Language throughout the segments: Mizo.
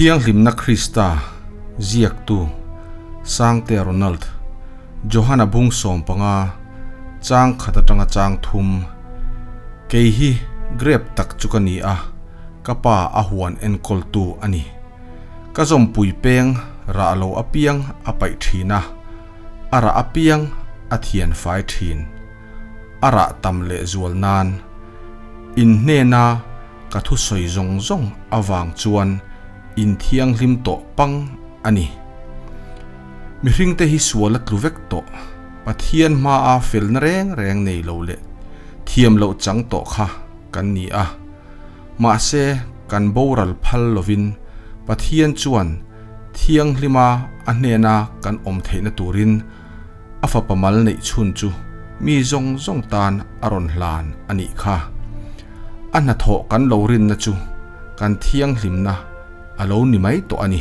Thianghlimna Krista ziaktu Sangte Ronald Johana bung 15 chang khat atanga chang thum Kei hi grep tak chu ka ni a, ka pa a huan enkawltu a ni. Ka zawmpui peng rah lo apiang a paih thin a, a rah apiang a thian fai thin. A rah tam leh zual nan in hnena ka thusawi zawng zawng avang chuan in thianghlim tawh pang a ni. Mihringte hi sual a tlu vek tawh, Pathian hmaa felna reng reng nei lo leh thiam loh chang tawh kha kan ni a. Mahse, kan boral phal lovin Pathian chuan thianghlima a hnena kan awm theihna turin A fapa mal neih chhun chu mi zawng zawng tan a rawn hlan a nih kha. A hnathawh kan lo rinna chu kan thianghlimna a lo ni mai tawh a ni.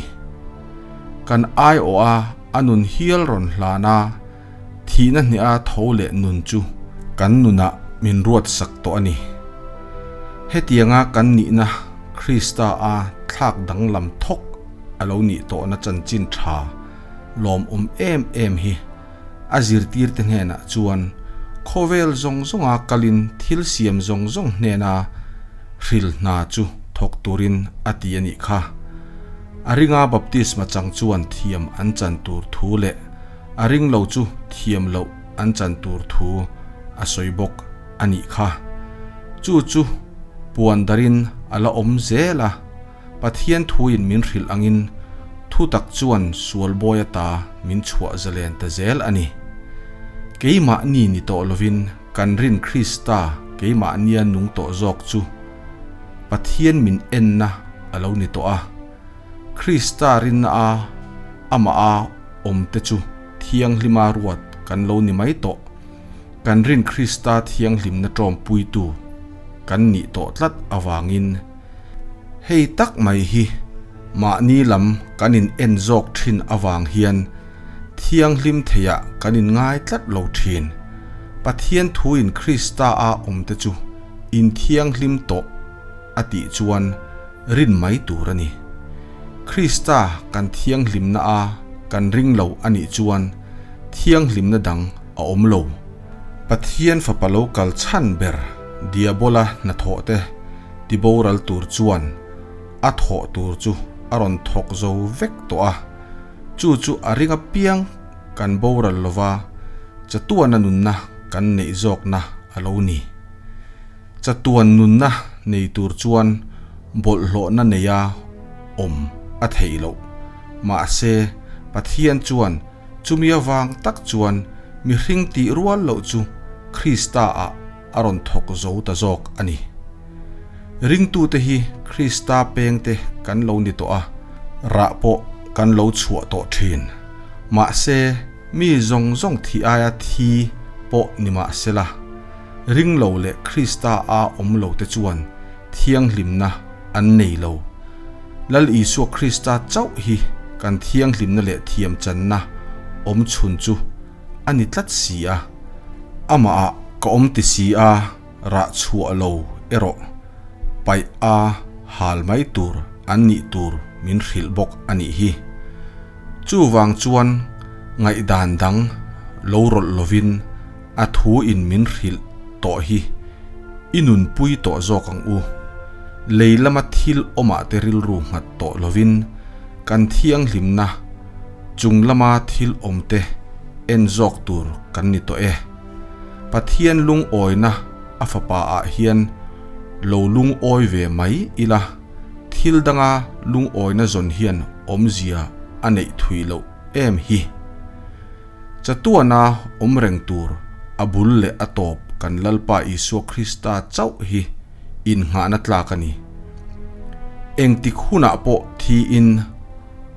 Kan aiawha a nun hial rawn hlan a, thihna hniha tho leh nun chu kan nunah min ruatsak tawh a ni. Hetianga kan nihna Krista a thlak danglam thawk a lo nih tawhna chanchin tha lawmawm em em hi a zirtirte hnenah chuan khawvel zawng zawnga kalin thil siam zawng zawng hnena hril hna chu thawk turin a ti a nih kha. A ringa baptisma chang chuan thiam an chan tur thu leh a ring lo chu thiam loh an chan tur thu a sawi bawk a nih kha. Chu chu puan darin a la awm zel a. Pathian thuin min hrilh angin thutak chuan sual bawi ata min chhuah zalen ta zel a ni. Keimahni ni tawh lovin kan rin Krista keimahnia nung tawh zawk chu Pathian min enna a lo ni tawh a. Krista rinna a amah a awmte chu thianghlima ruat kan lo ni mai tawh. Kan rin Krista thianghlimna ṭawmpuitu kan nih tawh tlat avangin, Hei tak mai hi mahni lam kan in en zawk thin avang hian thianghlim theiah kan in ngai tlat lo thin. Pathian thuin Krista a awmte chu in thianghlim tawh a tih chuan rin mai tur a ni. Krista kan thianghlimna a kan ring lo a nih chuan thianghlimna dang a awm lo. Pathian fapa lo kal chhan ber Diabola hnathawh te tiboral tur chuan a thawh tur chu a rawn thawk zo vek tawh a, chu chu a ring apiang kan boral lova chatuana nunna kan neih zawkna a lo ni. Chatuan nunna nei tur chuan bawlhhlawhna neia awm a theih loh. Mahse, Pathian chuan chumi avang tak chuan mihring tih rual loh chu Krista-ah a rawn thawk zo ta zawk a ni. Ringtute hi Krista pengte kan lo ni tawh a, rah pawh kan lo chhuah tawh thin. Mahse, mi zawng zawng thih aia thi pawh ni mah sela, ring lo leh Krista a awm lote chuan thianghlimna an nei lo. Lal Isua Krista chauh hi kan thianghlimna leh thiamchanna awm chhun chu a ni tlat si a, amahah ka awm ti si a, rah chhuah lo erawh paih a hal mai tur an nih tur min hrilh bawk a nih hi. Chuvang chuan ngaihdan dang lo rawlh lovin a thu in min hrilh tawh hi i nunpui tawh zawk ang u. Lei lama thil awmah te rilru nghat tawh lovin kan thianghlimna Chung lama thil awmte en zawk tur kan ni tawh e. Pathian lungawina a fapa ah hian lo lungawi ve mai ila, thil danga lungawina zawn hian awmzia a neih thui loh em hi. Chatuana awm reng tur a bul leh a tawp kan Lalpa Isua Krista chauh hi innghahna tlak a ni. Engtik hunah pawh thiin.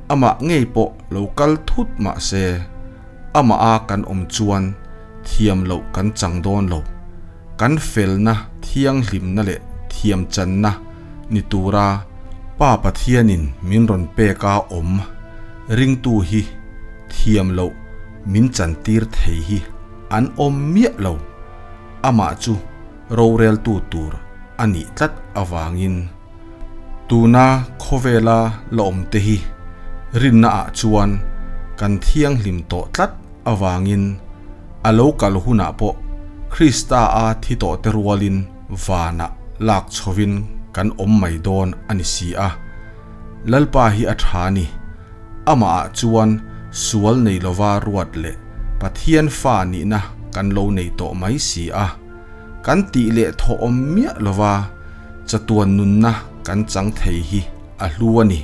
Amah ngei pawh lo kal thut mah se, amah a kan awm chuan thiam loh kan chang dawn lo. Kan felna, thianghlimna leh thiamchanna ni tura Pa Pathianin min rawn pek a awm ringtu hi thiam loh min chantir thei hi an awm miah lo. Amah chu roreltu tur a nih tlat avangin. Tuna khawvela la awm te hi rinna ah chuan kan thianghlim tawh tlat avangin a lo kal hunah pawh Krista a thi tawh te rualin vanah lak chhovin kan awm mai dawn a ni si a. Lalpa hi a tha ni. Amah ah chuan sual nei lova ruat leh Pathian fa nihna kan lo nei tawh mai si a. Kan tih leh thawh awm miah lova chatuan nunna kan chang thei hi a hlu a ni.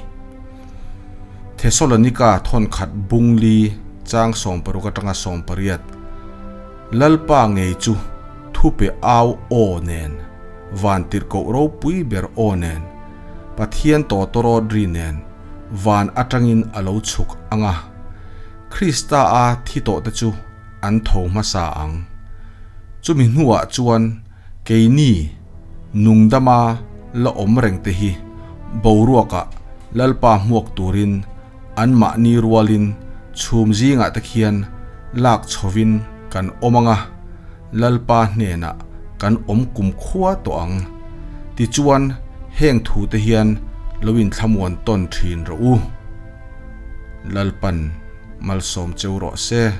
Thesalonika thawnkhat bungli chang 60 atanga 80 Lalpa ngei chu thupe au aw nen, van tirhkoh ropui ber aw nen, Pathian tawtawrawt ri nen van atangin a lo chhuk ang a, Krista a thi tawhte chu an tho hmasa ang. Chumi hnuah chuan keini nungdama la awm rengte hi boruakah Lalpa hmuak turin anmahni rualin chhum zingah te khian lak chhovin kan awm ang a, Lalpa hnenah kan awm kumkhua tawh ang. Tichuan heng thute hian lo inthlamuan tawn thin rawh u. Lalpan malsawm cheu rawh se.